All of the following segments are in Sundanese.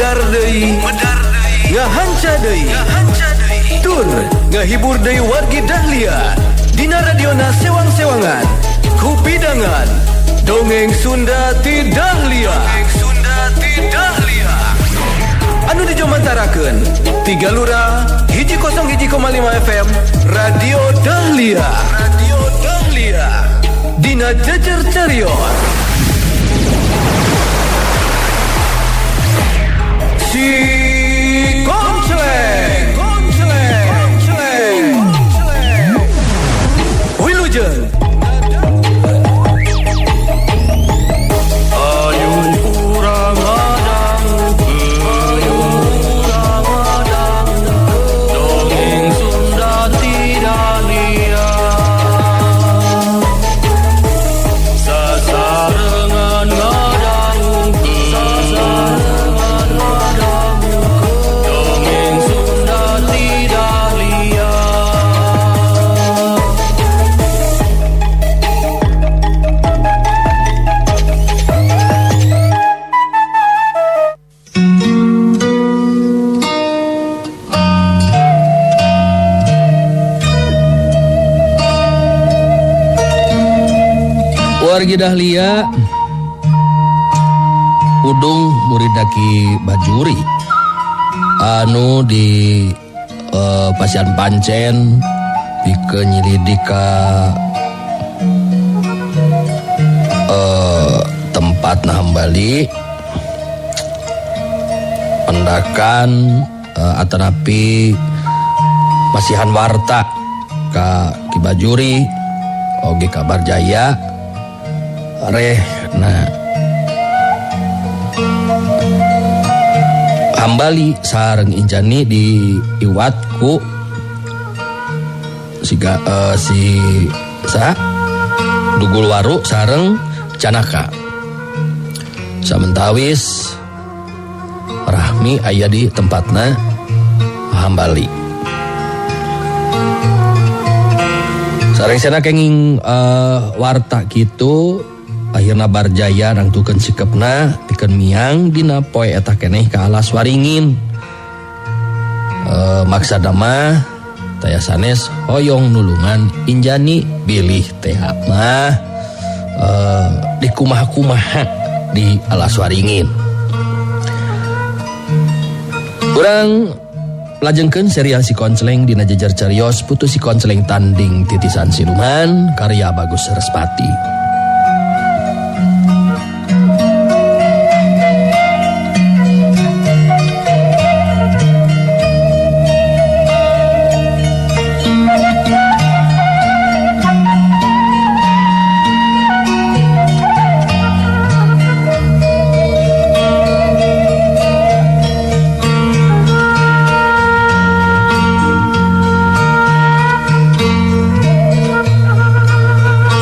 Medar deui, ngahanca deui, tur ngahibur deui wargi Dahlia dina radiona sewang-sewangan kupidangan dongeng Sunda ti Dahlia. Dongeng Sunda ti Dahlia anu dijomantarakeun tiga lurah 101,5 FM Radio Dahlia. Radio Dahlia dina Jejer Carios Si Koncleng, Koncleng, Koncleng, Wilujeng. Ayo urang ngadangukeun, ayo urang ngadangukeun, dongeng Sunda ti Dahlia. Sasarengan ngadangukeun, sasarengan ngadangukeun, dongeng Sunda ti Dahlia. Wargi Dahlia Udung murid Ki Bajuri anu di pasian pancen pikeun nyelidik ka tempat Hambali pendakan atanapi masihan warta ka Ki Bajuri oge ka Barjaya reh. Nah, Hambali sareng Injani di iwat ku siga, si sa Dugul Waru sareng Janaka. Samentawis Rahmi aya di tempatna Hambali. Sareng sana kenging warta kitu akhirna Barjaya nangtukeun sikepna pikeun miang dina poe eta keneh ka alas waringin. Maksada mah taya sanes hoyong nulungan Injani bilih teh mah di kumaha-kumaha di alas waringin. Urang lajengkeun serial Si Koncleng dina Jejer Carios putu Si Koncleng tanding titisan siluman karya Bagus Respati.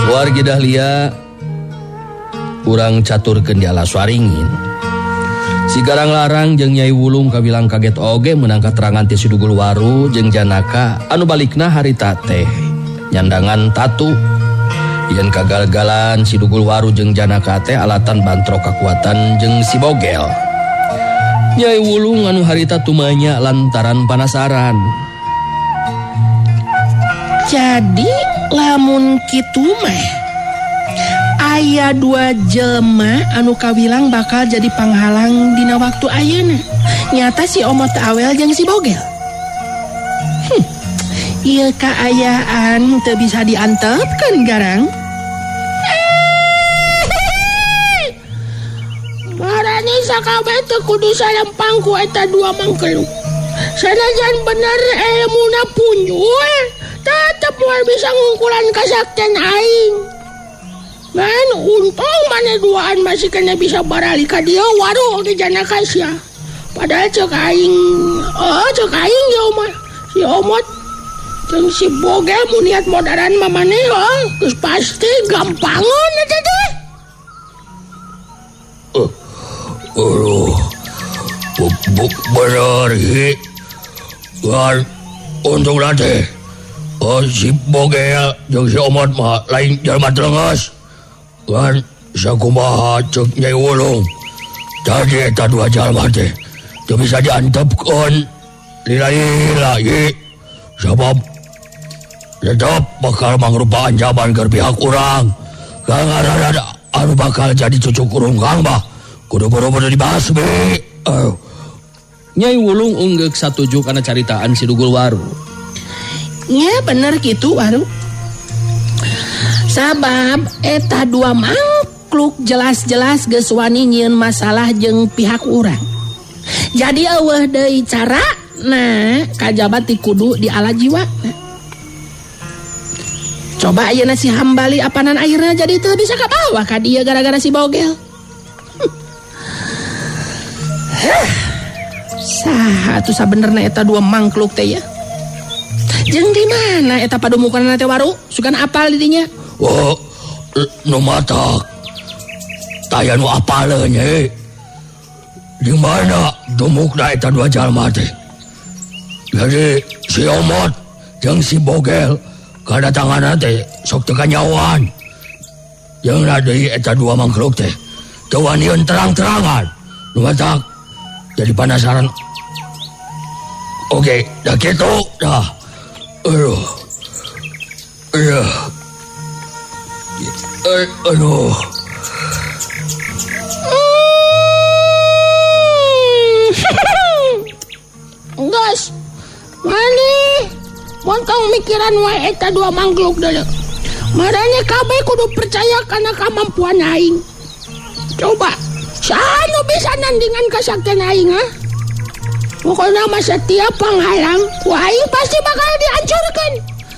Wargi Dahlia urang caturkeun di alas waringin. Si Garang Larang jeung Nyai Wulung kawilang kaget oge meunang katerangan ti si Dugul Waru jeung Janaka anu balikna harita teh nyandangan tatu. Yen kagal-galan si Dugul Waru jeung Janaka teh alatan bantrok kakuatan jeung si Bogel. Nyai Wulung anu harita tumanya lantaran panasaran. Jadi lamun kitu mah aya dua jelema anu kawilang bakal jadi panghalang dina waktu ayeuna. Nyata si Omot Awel jeung si Bogel. Ieu kaayaan teu bisa diantepkeun garang. Marani sakabeh teu kudu salempang ku eta dua mangkelu. Sanajan bener elmuna punjul, tetep moal bisa ngungkulan kasaktian aing. Man, untung mana duaan masih kena bisa barali ka dieu waruh di Janaka sia. Padahal cek aing, oh cek aing ya mah si Omot jeung si Bogel mun niat modaran mah maneh, oh, geus pasti gampangan eta teh. Aduh, bener hi. Kan untung teh. Oh, si Bogel jeung si Omot mah lain jelema telenges. Kan sakumaha ceuk Nyai Wulung. Tadi eta dua jalma teh Teu bisa diantepkeun lila-lila ye. Sabab tetep bakal mangrupa ancaman keur pihak urang. Kang ada anu bakal jadi cucu kurung Kang mah kudu boro-boro dibasmi. Nyai Wulung unggeuk satuju kana caritaan si Dugul Waru. Nya bener kitu Waru. Sabab eta dua mangkluk jelas-jelas geus wani nyieun masalah jeung pihak urang. Jadi eueuh deui cara nah kajaba ti kudu di ala jiwa. Coba ayeuna si Hambali apanan akhirna jadi teu bisa kabawa ka dieu gara-gara si Bogel. Saha atuh sabenerna eta dua mangkluk teh ya? Jeung di mana eta padumukanna teh Waru? Sugan apal di dinya? Oh, nu matak. Taya nu apaleun ye. Di mana dumukna eta dua jalma teh? Jadi si Omot jeung si Bogel kadatanganna teh sok teu kanyawan. Jeung deui eta dua mangkluk teh teu waniun terang-terangan. Nu matak jadi penasaran. Oke, dah gitu dah. Aduh. Aduh. Aduh. Geus. Maneh mun kang mikiran wae eta dua mangkluk deuleu. Marane kabeh kudu percaya kana kamampuan aing. Coba saha nu bisa nandingan kasaktian aing ha? Pokokna mah setiap panghalang ku aing pasti bakal dihancurkan.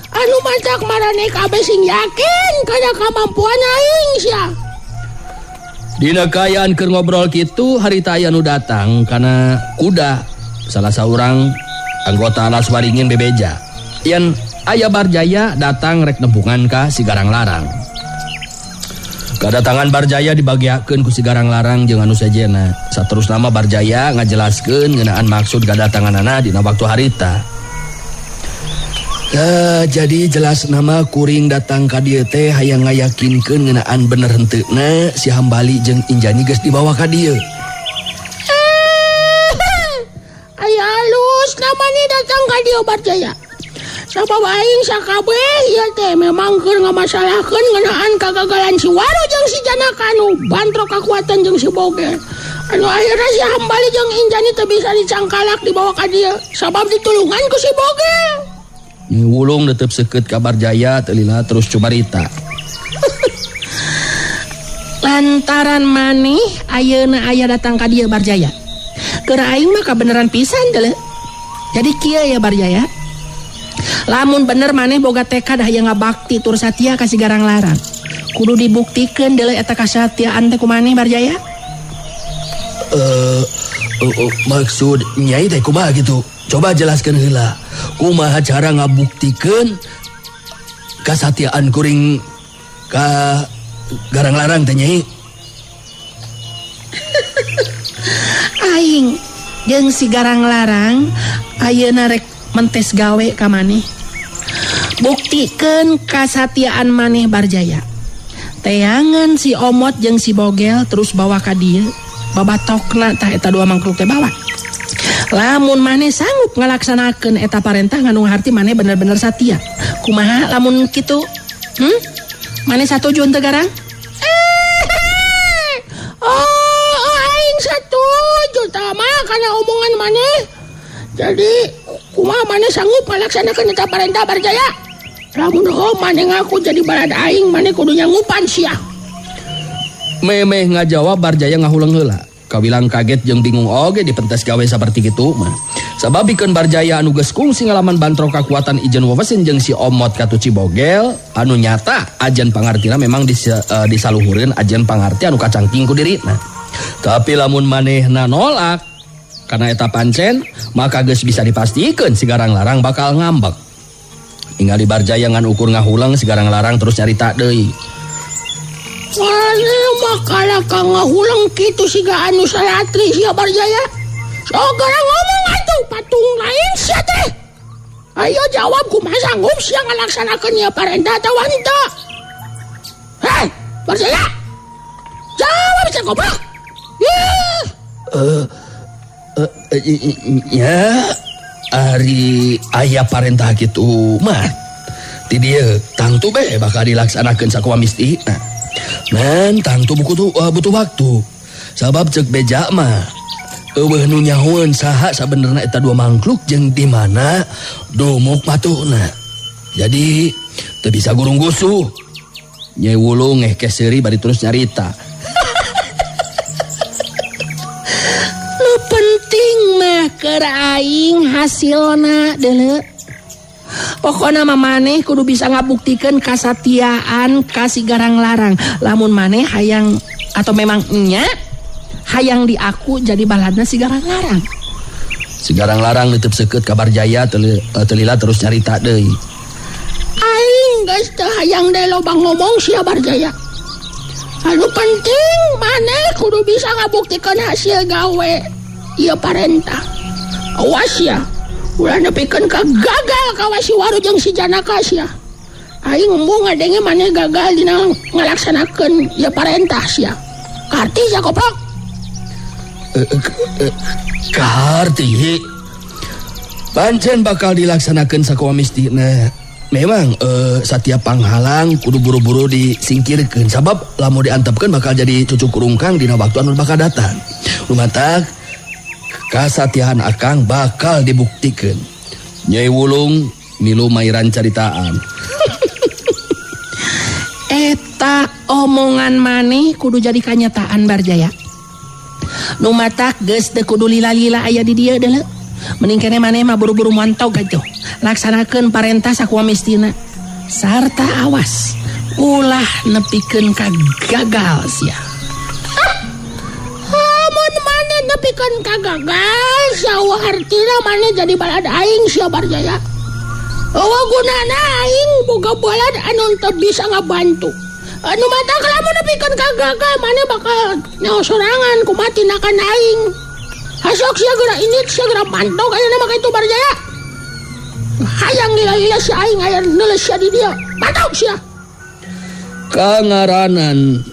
Anu matak marane kabeh sing yakin kana kamampuan aing sia. Dina kaayaan keur ngobrol kitu harita aya nu datang kana kuda salah saurang anggota Alas Waringin bebeja. Yen aya Barjaya datang rek nempungan ka si Garang Larang. Kadatangan Barjaya dibagiakeun ku si Garang Larang jeung anu sejenna. Saterusna mah Barjaya ngajelaskeun ngeunaan maksud kadatanganana dina waktu harita. Jadi jelas nama kuring datang ka dieu teh hayang ngayakinkeun ngeunaan bener henteuna si Hambali jeung Injani geus dibawa ka dieu. Aya halus namanya datang ka dieu Barjaya. Sabab aing sakabeh ieu teh memang keur ngamasalahkeun ngeunaan kagagalan si Waru jeung si Janaka anu bantrok kakuatan jeung si Bogel. Anu akhirna si Hambali jeung Injani teu bisa dicangkalak dibawa ka dieu sabab ditulungan ku si Bogel. Nyi Wulung tetep seukeut ka Barjaya teu lila terus cumarita. Lantaran maneh ayeuna aya datang ka dieu Barjaya. Keur aing mah kabeneran pisan deuleu. Jadi kieu ya Barjaya. Lamun bener maneh boga tekad hayang ngabakti tur satia ka si Garang Larang. Kudu dibuktikeun deuleu eta kasatiaan teh ku maneh Barjaya. Maksud nyai teh kumaha gitu? Coba jelaskeun heula. Kumaha cara ngabuktikeun kasatiaan kuring ka Garang Larang teh nyai? Aing jeung si Garang Larang ayeuna rek mentes gawe ka maneh. Buktikeun kasatiaan maneh Barjaya. Teangan si Omot jeung si Bogel terus bawa ka dieu. Babatokna tah eta dua mangkluk teh bawa. Lamun maneh sanggup ngalaksanakeun eta parentah ngandung harti maneh bener-bener satia. Kumaha lamun kitu? Maneh satuju henteu Garang? Oh, aing satuju tah mah kana omongan maneh. Jadi kumaha maneh sanggup ngalaksanakeun eta parentah Barjaya? Lamun heuh maneh ngaku jadi balad aing, maneh kudu nyanggupan sia. Memeh ngajawab Barjaya ngahuleng heula. Kawilang kaget jeung bingung oge dipentes gawe saperti kitu mah. Sabab bikeun Barjaya anu geus kungsi ngalaman bantrok kakuatan ijen wewesin jeung si Omot katuci Bogel anu nyata ajen pangartina memang disaluhureun ajen pangarti anu kacangking ku dirina. Tapi lamun manehna nolak karena eta pancen maka geus bisa dipastikeun si Garang Larang bakal ngambek. Ningali Barjaya ngan ukur ngahuleng si Garang Larang terus nyarita deui. Maneh mah kalah ka ngahuleng kitu siga anu salatri sia Barjaya. Sok gara ngomong atuh patung lain sia teh. Ayo jawab kumaha sanggup sia ngalaksanakeun ieu parentah atawa henteu? Hei, Barjaya. Jawab sia goblok. Ih. Ya ari aya parentah kitu mah ti dieu tangtu be bakal dilaksanakeun sakumaha mistina. Ngan tangtu butuh waktu. Sabab ceuk beja mah eueuh nu nyahoeun saha sabenerna eta dua mangkluk jeung di mana dumuk patuhna. Jadi teu bisa gurung gusuh. Nyai Wulung ngehkeh seuri bari terus nyarita. Nu penting mah keur aing hasilna deuleu. Pokona mah maneh kudu bisa ngabuktikeun kasatiaan ka si Garang Larang. Lamun maneh hayang atau memang nya hayang diaku jadi baladna si Garang Larang. Si Garang Larang neuteub seukeut ka Barjaya telila terus nyarita deui. Aing geus teu hayang deui loba ngomong sia Barjaya. Anu penting maneh kudu bisa ngabuktikeun hasil gawe ieu parentah. Awas ya, ulah nepikeun ka gagal kawasi Waru jeung si Janaka sia. Aing embung ngadenge maneh gagal dina ngalaksanakeun ieu parentah sia. Karti sia goblok. Karti pancen bakal dilaksanakeun sakumaha mistina. Memang setiap panghalang kudu buru-buru disingkirkeun sabab lamun diantepkeun bakal jadi cucu kurungkang dina waktu anu bakal datang. Lumatak kasatiaan akang bakal dibuktikeun. Nyai Wulung milu mairan caritaan. Eta omongan maneh kudu jadi kanyataan Barjaya. Nu matak geus teu kudu lila-lila aya di dieu deuleu. Mending kene maneh mah buru-buru mantau gajoh. Laksanakeun parentah sakumaha mistina. Sarta awas ulah nepikeun ka gagal sia. Lamun maneh nepikeun ka gagal sia hartina maneh jadi balad aing sia Barjaya. Eueuh gunana aing boga balad anu teu bisa ngabantu. Anu matak lamun nepikeun ka gagal maneh bakal nyaho sorangan kumaha tindakan aing. Hasok sia geura indit sia geura mantog ayeuna mah ka itu Barjaya. Hayang lila-lila si aing aya neuleus sia di dieu. Mantog sia. Kangaranan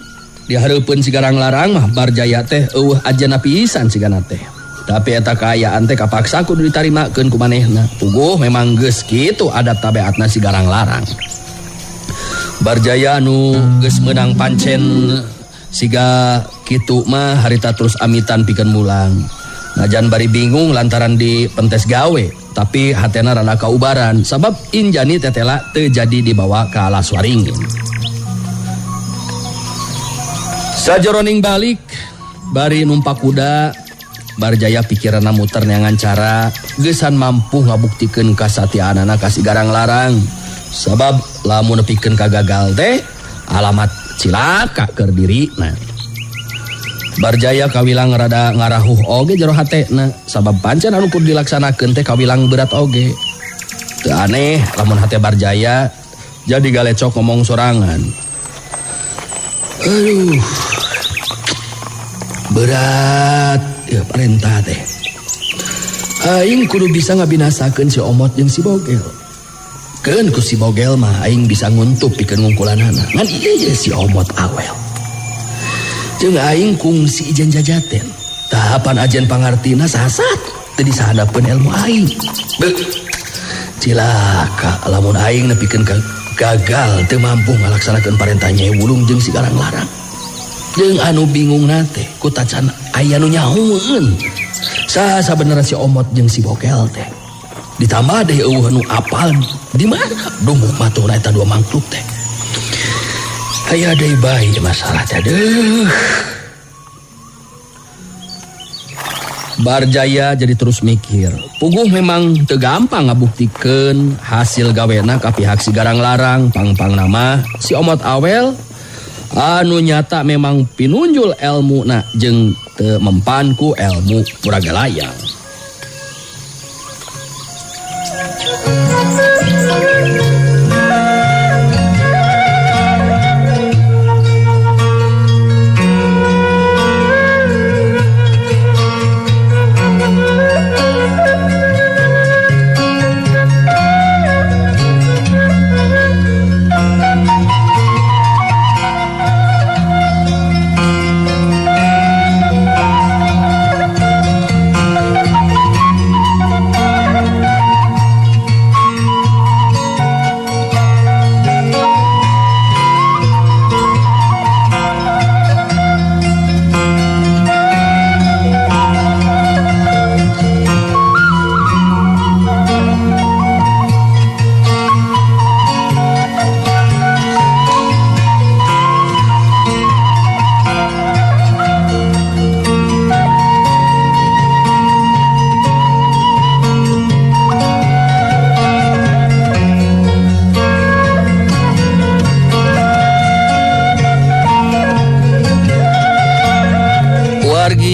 dihareupeun si Garang Larang mah Barjaya teh eueuh ajana pisan sigana teh. Tapi eta kaayaan teh kapaksa kudu ditarimakeun ku manehna. Puguh memang geus kitu adat tabeatna si Garang Larang. Barjaya nu geus meunang pancen siga kitu mah harita terus amitan pikeun mulang. Najan bari bingung lantaran di pentes gawe, tapi hatena rada kaubaran sabab Injani tetela teu jadi dibawa ka alas waringin. Sajeroning balik bari numpak kuda, Barjaya pikiranna muter neangan cara geusan mampu ngabuktikeun kasatiaanana ka si Garang Larang. Sabab lamun nepikeun ka gagal teh alamat cilaka keur dirina. Barjaya kawilang rada ngarahuh oge jero hatena sabab pancen anu kudu dilaksanakeun teh kawilang berat oge. Teu aneh lamun hate Barjaya jadi galecok ngomong sorangan. Aduh. Berat ya parentah teh. Aing kudu bisa ngabinasakeun si Omot jeung si Bogel. Keun ku si Bogel mah aing bisa nguntup pikeun ngungkulanana. Ngan ieu ye si Omot awel. Jeung aing kungsi ijen jajaten. Tahapan ajen pangartina sasat teu disahadapeun ilmu aing. Beuh. Cilaka lamun aing nepikeun ka gagal teu mampu ngalaksanakeun parentah Nyai Wulung jeung si Garang Larang. Jeung anu bingung na teh ku tacan aya nu nyahoeun. Saha sabenerna si Omot jeung si Bogel teh. Ditambah deui eueuh nu apal di mana dumuk matuhna eta dua mangkluk teh. Aya deui bae masalah teh deuh. Barjaya jadi terus mikir. Puguh memang teu gampang ngabuktikeun hasil gawena ka pihak si Garang Larang, pang-pang nama si Omot Awel anu nyata memang pinunjul elmuna jeung teu mempan ku elmu Puragalayang.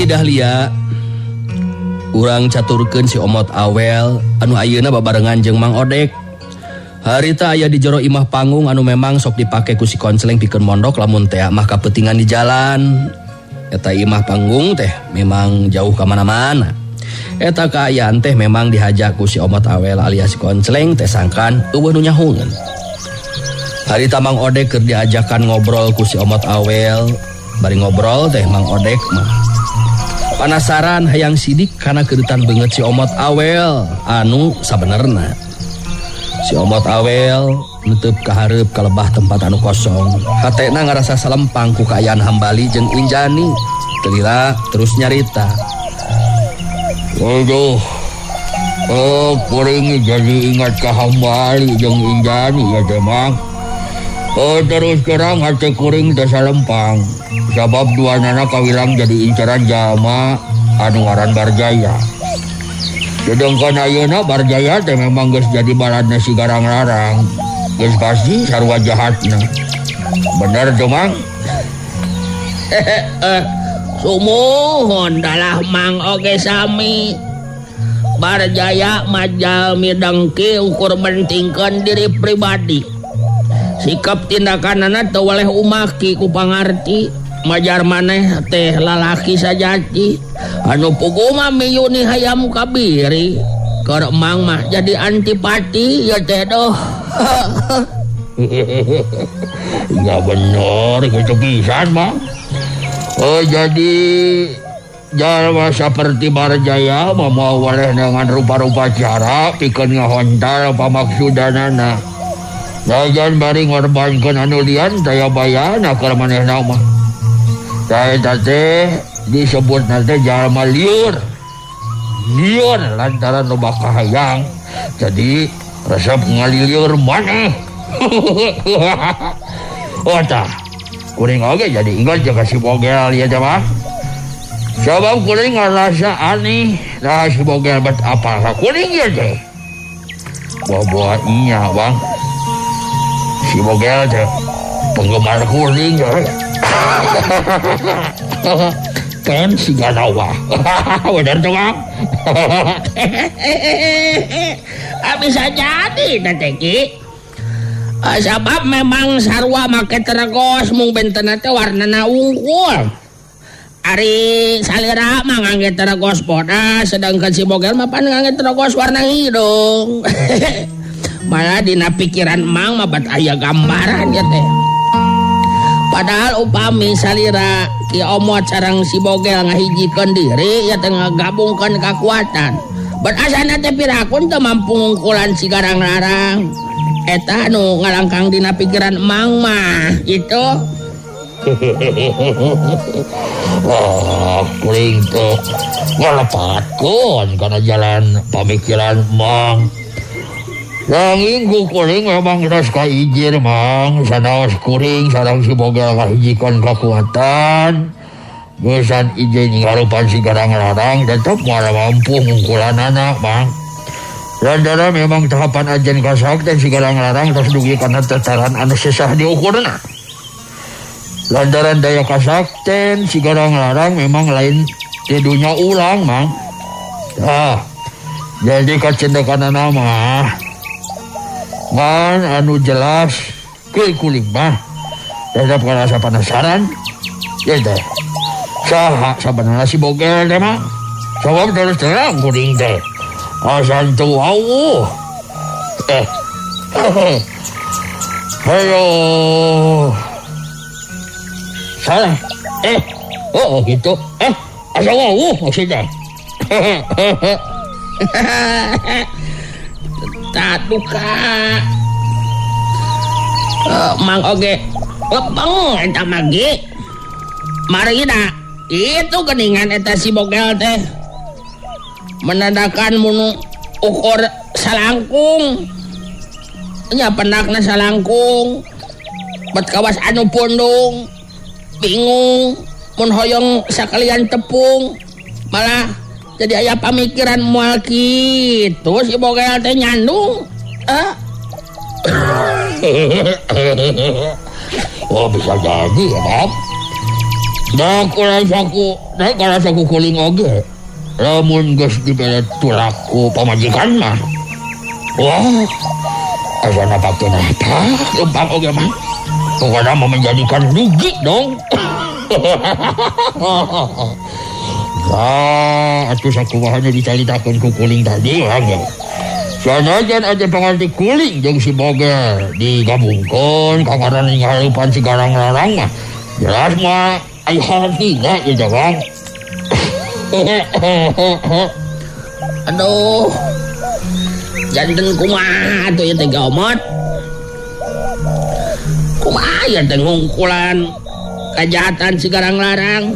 Wargi Dahlia, urang caturkeun si Omot Awel anu ayeuna babarengan jeung Mang Odek. Harita aya di jero imah panggung anu memang sok dipake ku si Konceleng pikeun mondok lamun teh mah kapetingan di jalan. Eta imah panggung teh memang jauh ka mana-mana. Eta kaayaan teh memang dihaja ku si Omot Awel alias si Konceleng teh sangkan eueuh nu nyahoeun. Harita Mang Odek keur diajakan ngobrol ku si Omot Awel, bari ngobrol teh Mang Odek mah panasaran hayang sidik kana keudetan beungeut si Omot Awel anu sabenerna. Si Omot Awel nutup kahareup ka lebah tempat anu kosong. Hatena ngarasa salempang ku kaayaan Hambali jeung Injani. Teu lila terus nyarita. Waduh, oh kuring jadi ingat ka Hambali jeung Injani ya teh Mang. Oh terus terang hati kuring teh salempang. Sabab dua nana kawilang jadi incaran jalma anu ngaran Barjaya. Sedangkan ayeuna Barjaya teh memang geus jadi baladna si Garang Larang. Geus pasti sarua jahatna. Bener tuh Mang? Sumuhun dalah Mang oge sami. Barjaya mah jalmi dengki ukur mentingkeun diri pribadi. Sikap tindakanana teu weleh umaki ku pangarti. Majar maneh teh lalaki sajati anu puguh mah miyuni hayam kabiri. Keur Mang mah jadi antipati ya teh doh. Ya bener gitu pisan Mang. Oh jadi jalma saperti Barjaya mah moal weleh dengan rupa-rupa cara pikeun ngahontal pamaksudanana. Najan bari ngorbankeun anu lian daya bayana keur manehna mah. Eta teh disebut nanti jalma liur. Liur lantaran loba kahayang. Jadi resep ngaliliur maneh. Oh tah, kuring oge jadi ingat jaga si Bogel ya teh mah. Sabab kuring ngarasa aneh, nah si Bogel bet apal ka kuring ya teh. Buah-buah nya Bang. Si Bogel teh penggemar kuring ya. Kan si Ganawa. Bener tuh Bang. Bisa jadi teh Ki. Sabab memang sarua make tergos mung bentena teh warnana unggul. Ari salira mah ngangge tergos bodas, sedangkan si Bogel mah pan ngangge tergos warna hidung. Malah dina pikiran Mang mah bat aya gambaran ya teh. Padahal upami salira Ki Omot sareng si Bogel ngahijikeun diri ya teh ngagabungkeun kakuatan. Berasana teh pirakun teu mampu ngungkulan si Garang Larang. Eta nu ngalangkang dina pikiran Mang mah gitu. Oh, kuring teh ngalepatkeun kana jalan pamikiran Mang. Nanging ku kuring memang geus kaijir Mang, sanaos kuring sareng si Bogel ngahijikeun kakuatan. Geusan ijin ngarupan si Garang Larang tetep moal mampu ngungkulanana Mang. Lantaran memang tahapan ajen kasakten si Garang Larang tos dugi kana tataran anu sesah diukurna. Lantaran daya kasakten si Garang Larang memang lain di dunya ulang Mang. Tah, jadi kacendekanana mah ngan anu jelas ke kuring mah tetep karasa penasaran ya teh. Saha sabenerna si Bogel teh mah? Sabab terus terang kuring teh asan teu wawuh. Hayo. Salah. Oh gitu. Asa wawuh maksudnya. Tak duka. Mang oge lepeng eta mah ge. Mari da. Itu geningan eta si Bogel teh. Menandakan munu ukur salangkung. Nya pendakna salangkung. Bet kawas anu pundung. Bingung mun hoyong sakalian tepung. Malah jadi aya pamikiran moal kitu si Bogel teh nyandung. Oh bisa jadi ya, Bang. Da kurasaku, da karasaku kuling oge. Lamun geus dibere tulak ku pamajikan mah. Wah, asana pake napa lempang oge mah. Pokoknya mau menjadikan rugi dong. Nah, atuh sakumaha nu dicaritakeun ku kuling tadi urang ge. Sanajan aja panganti kuling jeung si Bogel digabungkeun ka ngaran ngarupan si Garang Larang mah. Jelas mah ai hartina ieu teh, Bang. Aduh. Janten kumaha atuh ieu teh Omot? Kumaha ieu teh ngungkulan kajahatan si Garang Larang?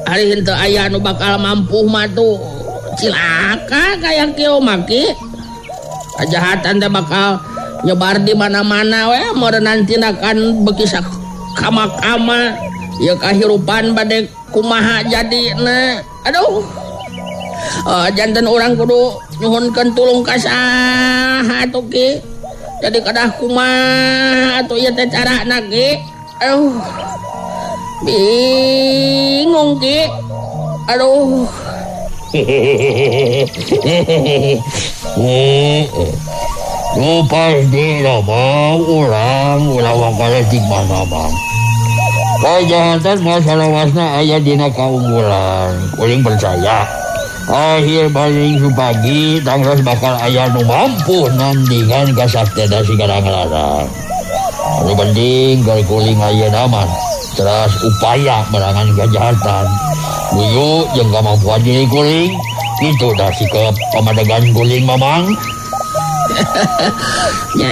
Ari henteu aya nu bakal mampu mah tuh cilaka kaya kieu mah ki. Kajahatan teh bakal nyebar di mana-mana we, meureun tindakan beuki sakama-kama. Ieu kahirupan bade kumaha jadina. Aduh. Janten urang kudu nyuhunkeun tulung ka saha atuh ki. Jadi kedah kumaha atuh ieu teh carana ki. Aduh. Bingung ki. Aduh. Lu pasti mah urang ulah wangkale di mana bang. Kajahatan masalawasna aya dina kaunggulan. Kuring percaya akhir paling supagi tangras bakal aya nu mampu nandingan kasaktena si Garang Larang. Anu penting keur kuring ayeuna mah teras upaya merangan kejahatan. Nuju jeung kamampuan diri kuring kitu dah sikap pamadegan kuring mamang. Nya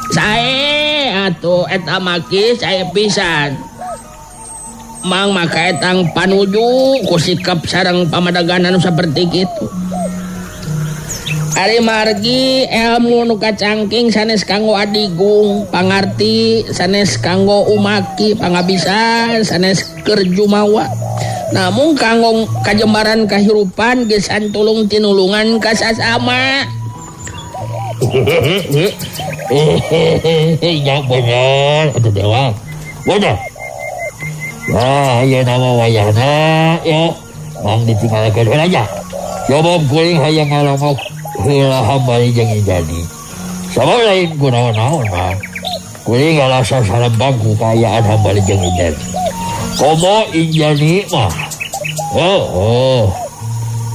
sae atuh eta maki sae pisan. Mang maka etang panuju ku sikap sareng pamadegan anu saperti kitu. Ari margi ilmu nu kacangking sanes kanggo adigung, pangarti sanes kanggo umaki, pangabisan sanes keur jumawa. Namun kanggo kajembaran kahirupan geus tulung tinulungan ka sasama. Ya bener atuh dewa. Bener. Wah, ieu nama wayahna ya. Mang ditinggalkeun heula nya. Coba kuring hayang ngalongok heula hambali jeung Injani. Sabab lain ku naon-naon mah. Kuring ngarasa sarembang ku kaayaan hambali jeung Injani. Komo Injani mah. Oh.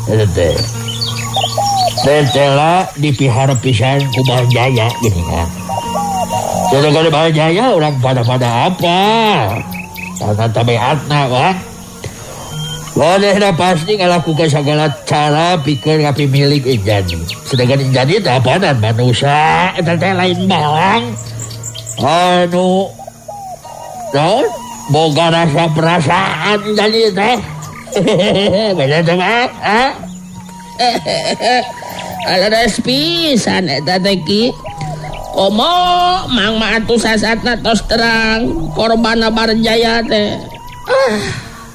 Eta teh. Tetela dipiharep pisan ku Barjaya geuningan. Sedangkan Barjaya urang pada-pada apa? Karena tabiatna wah. Wadahna pasti ngalakukan segala cara pikir ngapi milik Injani. Sedangkan Injani teh apanan manusia eta teh lain barang. Anu naon boga rasa perasaan Injani teh. Bener teh mah? Ah? Aleres pisan eta teh ki. Komo mang mah atuh sasatna tos terang korbanna Barjaya teh.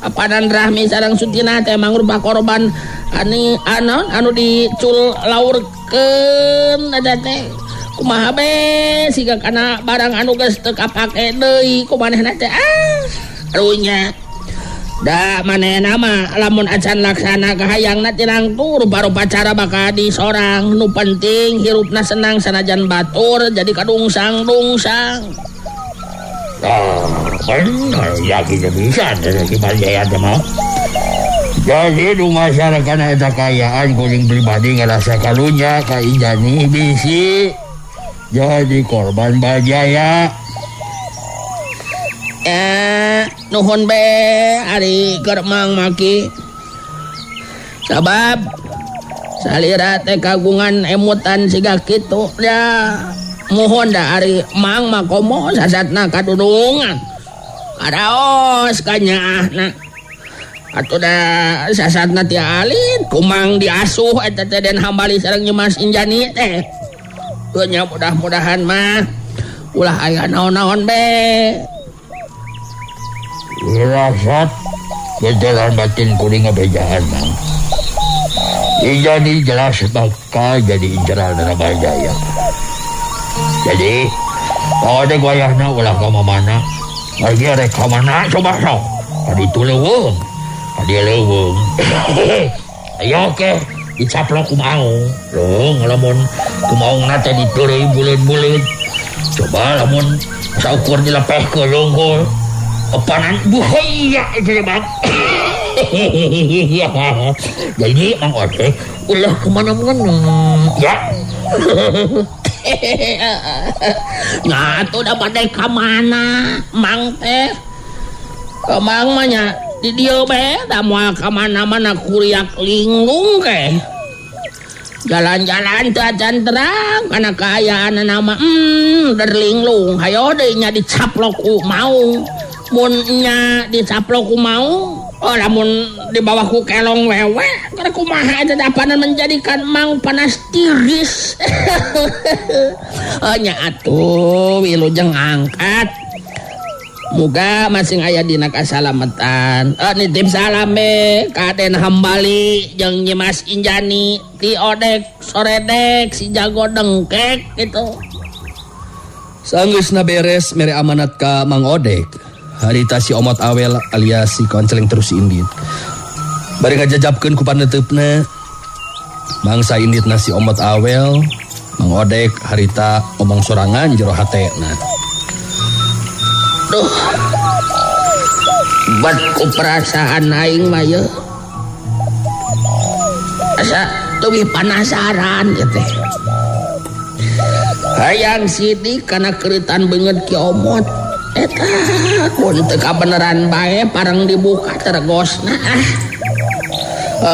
Apanan Rahmi sareng Sutina teh mangrupa korban ani anon anu dicul laurkeun eta teh. Kumaha be siga kana barang anu geus teu kapake deui ku manehna teh. Arunya. Da manehna mah lamun acan laksana kahayangna tinangtu rupa-rupa cara bakal disorang. Nu penting hirupna senang sanajan batur jadi kadungsang-dungsang. Bener yakin bisa dari Barjaya teh mah. Jadi du masyarakat eta kaayaan kuring pribadi ngarasa karunya ka Injani bisi jadi korban Barjaya. Nuhun be ari keur mang maki. Sabab salira teh kagungan emutan siga kitu da. Muhun da ari mang mah komo sasatna kadudungan. Karaos kanyaahna. Atuh da sasatna ti alit kumang diasuh eta teh den hambali sareng Nyimas Injani teh. Teu nya mudah-mudahan mah ulah aya naon-naon be. Wirasat berjalan batin kuring ngebejaan mang. Injani jelas bakal jadi inceran Barjaya. Jadi, kalau ada wayahna ulah ka mana. Lagi rek ka mana coba sok. Ka ditu leuweung. Ka dieu leuweung. Ayo ke dicaplok ku maung. Leuweung lamun ku maungna teh diteureuy buleud-buleud. Coba lamun saukur dilepehkeun unggul. Epanan buhaya itu Bang. Jadi Mang Odek ulah kemana-mana ya. Nah tuh udah pada kemana Mang teh? Mang mah nya di dieu bae da moal ka mana-mana kuriak linglung ke. Jalan-jalan teu acan terang kana kaayaan nama derlinglung. Hayo deui nya dicaplok ku maung. Mun nya dicaplok ku maung, oh lamun di bawah ku kelong wewe, keur kumaha eta dapanan menjadikan mang panas tiris. Oh nya atuh wilujeng angkat. Muga masing aya dina kasalametan. Nitip salam be ka Aden Hambali jeung Nyi Mas Injani ti Odek Soredek si jago dengkek gitu. Sanggeusna beres mere amanat ka Mang Odek. Harita si Omot Awel alias si Konceleng terus indit. Bari ngajajabkeun ku paneuteup-na. Mangsa inditna si Omot Awel, Mang Odek harita omong sorangan jero hatena. Duh. Bet ku perasaan aing mah ye. Asa leuwih panasaran ieu teh. Hayang sidik kana keuritan beungeut Ki Omot. Eta kun teu kabeneran bae pareng dibuka tergosna ah.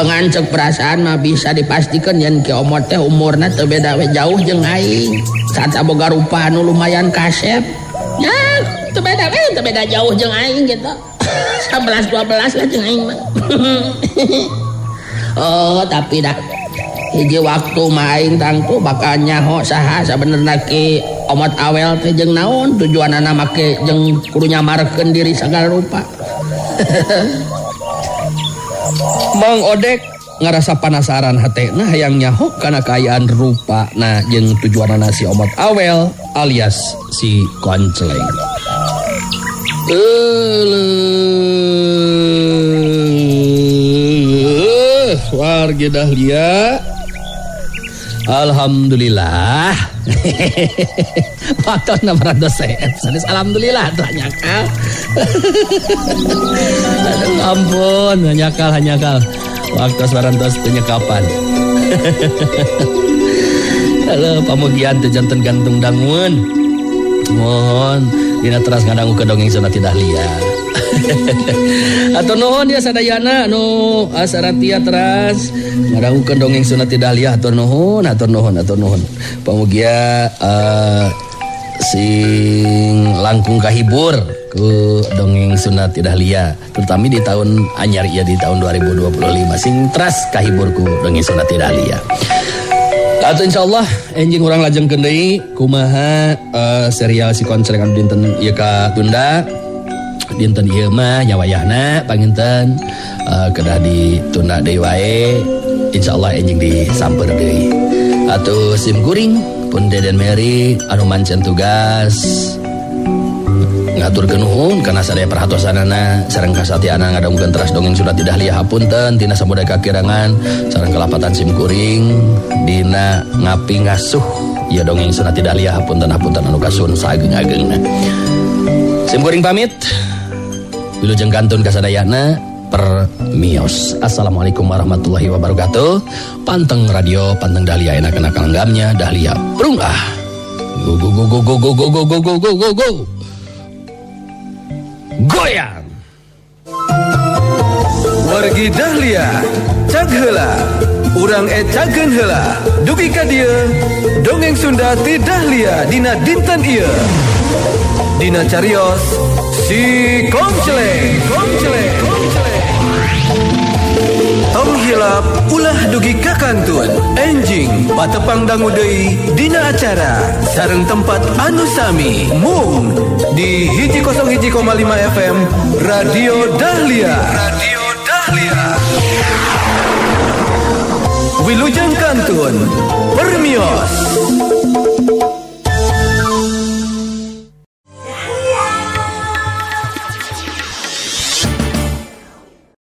Ngancek perasaan mah bisa dipastikan yen Ki Omot teh umurna teu beda we jauh jeung aing. Saat boga rupa anu lumayan kasep. Ya, teu beda we, teu beda jauh jeung aing gitu. 11 12 lah jeung aing mah. Oh, tapi dah hiji waktu mah aing tangtu bakal nyaho saha sabenerna Ki Omot Awel teh jeung naon tujuanana make jeung kudu nyamarkeun diri sagala rupa. Mang Odek ngarasa panasaran hatena hayang nyaho kana kaayaan rupa na jeung tujuanana si Omot Awel alias si Konceleng. Warga Dahlia. Alhamdulillah. Waktu 600 sehat. Sanes alhamdulillah tuh nyakal. Aduh, ampun, nyakal nyakal. Waktu sarantos teu nyekapan. Halo, pamugian teu janten gantung dangun. Mohon dina teras ngadangukeun dongeng Sunda ti Dahlia. Atur nuhun ya sadayana nu asaratia teras ngadangukeun dongeng Sunda ti Dahlia. Atur nuhun, atur nuhun, atur nuhun. Pamugia sing langkung kahibur ku dongeng Sunda ti Dahlia, terutama di tahun anyar ieu di tahun 2025 sing teras kahibur ku dongeng Sunda ti Dahlia. Atau insyaallah enjing urang lajengkeun deui kumaha serial si Konceleng anu dinten ieu ka tunda. Dinten ieu mah nya wayahna panginten kedah ditunda deui wae. Insyaallah enjing disamper deui. Atuh sim kuring pun Deden Mary anu mancen tugas ngaturkeun nuhun kana sadaya perhatosanana sareng kasatiana ngadongkeun teras dongeng Sunda ti Dahlia. Hapunten tina samudaya kakirangan sareng kalapatan sim kuring dina ngapi ngasuh ieu dongeng Sunda ti Dahlia. Hapunten hapunten anu kasuhun saageng-agengna. Sim kuring pamit. Wilujeng kantun kasadayana permios. Assalamualaikum warahmatullahi wabarakatuh. Panteng radio, panteng Dahlia, enak-enak langgamnya Dahlia. Prung ah. Go go go go go go go go go go go go. Goyang. Wargi Dahlia, cag heula. Urang ecageun heula. Dugi ka dieu, dongeng Sunda ti Dahlia dina dinten ieu. Dina carios si Konceleng, Konceleng, Konceleng. Tong hilap ulah dugi ka kantun. Enjing patepang dangu deui dina acara sareng tempat anu sami mung di 101,5 FM Radio Dahlia. Radio Dahlia. Wilujeng kantun. Permi